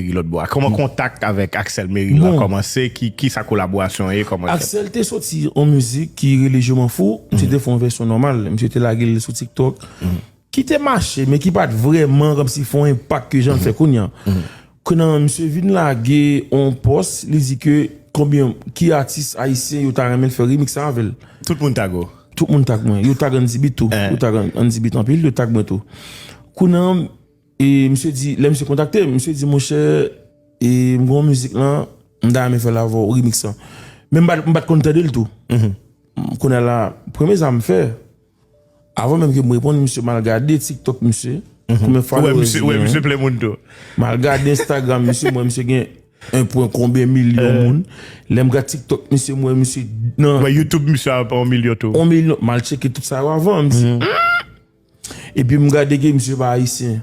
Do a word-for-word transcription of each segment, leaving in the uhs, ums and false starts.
Meri lòt bò a? Kòman kontak avèk Axel Meri la kòmanse? Ki, ki sa kolaborasyon ye? Kòman? Axel te soti yon mizik ki rele Je m'en fous. Misye te fè yon vèsyon nòmal. Misye te lage l sou TikTok. Ki te mache, men ki pa t vrèman kòmsi fè yon enpak ke jan l fè kounye a. Kounye a, misye vin lage yon pòs, li di ke konbyen, ki atis ayisyen yo ta renmen l fè remix sa avè l. Tout moun tag ou? Tout moun tag mwen. Yo tag Andy Beat tou. Yo tag Andy Beat anpil, yo tag mwen tou. Kounye a, e misye di, lè misye kontakte m, misye di, monchè, e m gen yon mizik lan, m ta renmen fè l avè w, remix lan. Men m pa t, m pa t konn tande l tou. Kounye a la, premye sa m fè, avan menm ke m reponn misye, m al gade TikTok misye, konbyen followers li gen. M al gade Instagram misye, m wè misye gen en pwen konbyen milyon moun. Lè m gade TikTok misye, m wè misye nan... Wè YouTube misye a pa yon milyon tou. Yon milyon, m al tcheke tout sa yo avan, m di, hmm. Epi m gade ke misye pa ayisyen.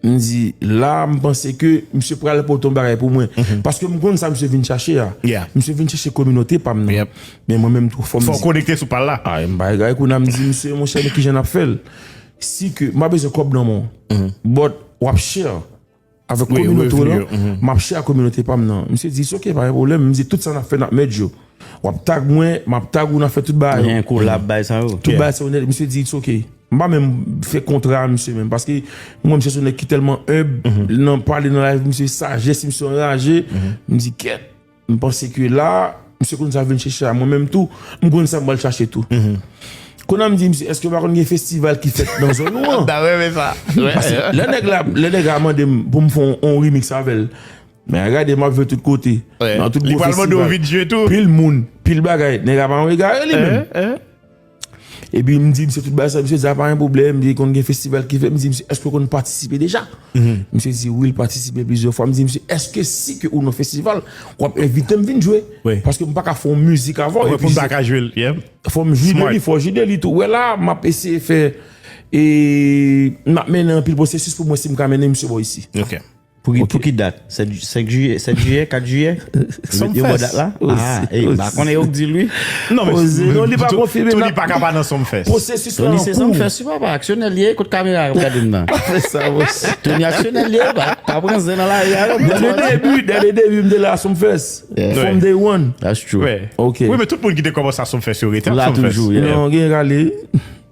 M di, la, m panse ke misye pral pote yon bagay pou mwen. Paske m konn sa misye vin chache a. Misye vin chache kominote pa m nan. Men mwen menm tou, fò m di, fò w konekte sou pa l la. A, m pa egare kounye a, m di, misye, monchè, men kijan n ap fè l? Si ke, m pa bezwen kòb nan men w. But, w ap share avèk kominote w lan, m ap share ak kominote pa m nan. Misye di, it's ok, pa gen pwoblèm. M di, tout sa n ap fè, n ap merge yo. W ap tag mwen, m ap tag ou, n ap fè tout bagay yo. Gen kolab, bagay sa yo. Tout bagay sa yo nèt. Misye di, it's ok. M pa menm fè kontra a misye menm, paske mwen, misye se yon nèg ki tèlman humble, nan pale nan live, misye sajès, misye anraje. M di, kèt, m panse ke la, misye konn sa vin chèche a, mwen menm tou, m konn sa m pral chache tou. Kounye a m di, misye, èske w pa konn gen festival ki fèt nan zòn ou an? M ta renmen sa. Paske lè nèg la, lè nèg la mande m pou m fè yon, yon remix avè l, men gade, m ap jwe tout kote. Nan tout gwo festival. Li pral mande w vin jwe tou. Pil moun, pil bagay. Nèg la pa yon egare li menm. Epi m di misye tout bagay sa, misye di, a, pa gen pwoblèm, li konn gen festival ki fèt. M di misye, èske w konn patisipe deja? Misye di, wi, l patisipe plizyè fwa. M di misye, èske si ke ou nan festival, w ap envite m vin jwe? Paske m pa ka fè yon mizik avè w. Epi pou m pa ka jwe l, yeah. Fò m jwi de li, fò w jwi de li tou. Wè la, m ap eseye fè, e, m ap mennen anpil pwosesis pou m wè si m ka mennen misye bò isi. Ok. Pou ki, pou ki dat? Sèt, senk jiyè, sèt jiyè, kat jiyè? Yo mete yo bò dat la? Ah, ey, m pa konnen yo k di l wi. Non, men Tony, Tony pa ka pa nan Sumfest. Pwosesis la an kou. Tony se Sumfest wi, papa, aksyonè l ye, kot kamera k ap gade m nan? Pa fè sa, bòs. Tony aksyonè l ye, pa, pa pran zen nan lari a, non. Dès le début, dès le début, m te la Sumfest. From day one. That's true. Ok. Wi, men tout moun ki te kòmanse a Sumfest yo rete a Sumfest. La toujou, yeah. Non, gen rale.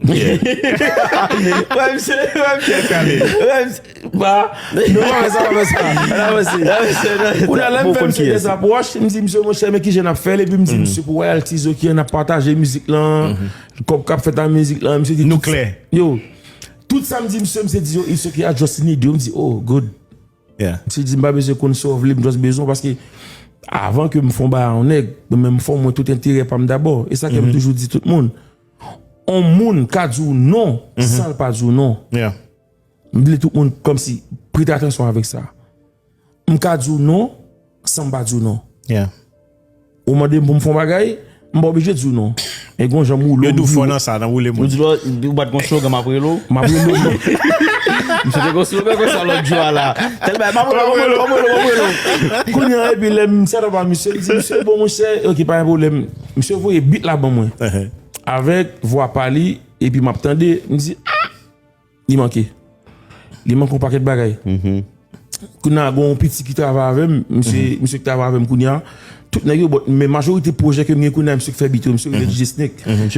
Yeah. Wè, misye, wè, misye. Wè, misye. Ba, non, pa fè sa, pa fè sa. Ann avanse. Kounye a, lè m fè misye dèzapwòch, m di, misye, monchè, men kijan n ap fè l, epi m di, misye, pou royalties yo ki an ap pataje mizik lan, kòb k ap fèt ak mizik lan, misye di, nou klè. Yo, tout sa m di, misye, misye di, yo, it's ok, I just need you. M di, oh, good. Yeah. Misye di, m pa bezwen konn sa w vle, m just bezwen w, paske avan ke m fè yon bagay a yon nèg, mwen menm m fè mwen tout enterè pa m dabò. E sa ke m toujou di tout moun. On moun ka di w non, san l pa di w non. Yeah. M vle tout moun kòmsi prete atansyon avèk sa. M ka di w non, san m pa di w non. Yeah. Ou mande m pou m fè yon bagay, m pa oblije di w non. E gon jan m woule w, m di w. Yo di w fò nan sa, nan woule moun. Yo di w, ou pa t gon slogan, m ap rele w. M ap rele w. Misye te gon slogan konsa lòt jou a la. Tèl bagay, m ap rele w, m ap rele w, m ap rele w, m ap rele w. Kounye a, epi lè m set up a misye, li di, misye, bon, monchè, ok, pa gen pwoblèm. Misye voye beat la ban mwen. Avèk vwa pa li, epi m ap tande, m di, ah! Li manke. Li manke yon pakèt bagay. Kounye a, gen yon piti ki travay avè m, misye, misye ki travay avè m kounye a. Tout nèg yo, but, men majorite pwojè ke m gen kounye a, misye k fè beat yo, misye rele D J Snake.